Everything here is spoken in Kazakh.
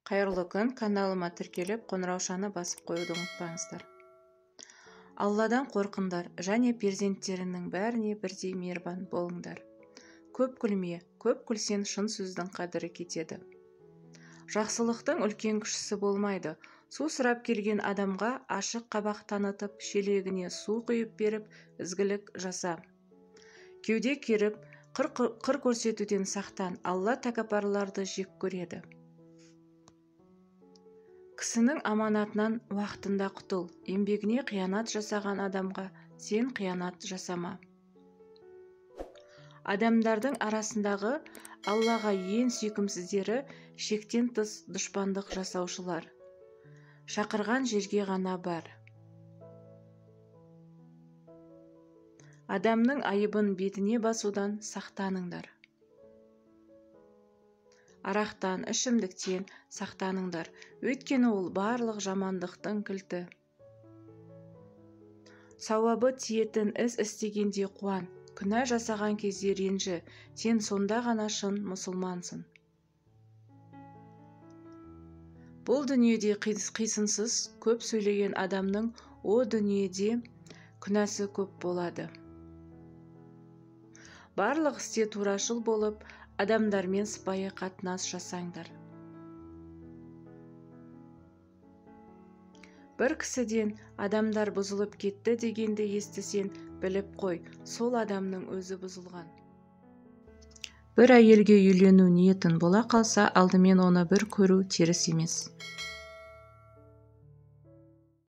Қайырлы күн, каналыма тіркеліп, қоңыраушаны басып қоюды ұмытпаңыздар. Алладан қорқыңдар және перзенттеріңнің бәріне бірдей мейірбан болыңдар. Көп күлме, көп күлсең шын сөздің қадірі кетеді. Жақсылықтың үлкен кішісі болмайды. Су сұрап келген адамға ашық қабақ танытып, шелегіне су құйып беріп, ізгілік жаса. Кеуде керіп, қыр көрсетуден сақтан, Алла тәкаппарларды жек көреді. Кісінің аманатынан уақытында құтыл, еңбегіне қиянат жасаған адамға сен қиянат жасама. Адамдардың арасындағы Аллаға ең сүйкімсіздері шектен тыс дұшпандық жасаушылар. Шақырған жерге ғана бар. Адамның айыбын бетіне басудан сақтаныңдар. Арақтан, ішімдіктен сақтаныңдар, өйткені ол барлық жамандықтың кілті. Сауабы тиетін іс істегенде қуан, күнә жасаған кезде ренжі, сен сонда ғана шын мұсылмансың. Бұл дүниеде қисынсыз көп сөйлеген адамның о дүниеде күнәсі көп болады. Барлық істе турашыл болып, адамдармен сыпайы қатынас жасаңдар. Бір кісіден адамдар бұзылып кетті дегенді естісең, біліп қой, сол адамның өзі бұзылған. Бір әйелге үйлену ниетін бола қалса, алдымен оны бір көру теріс емес.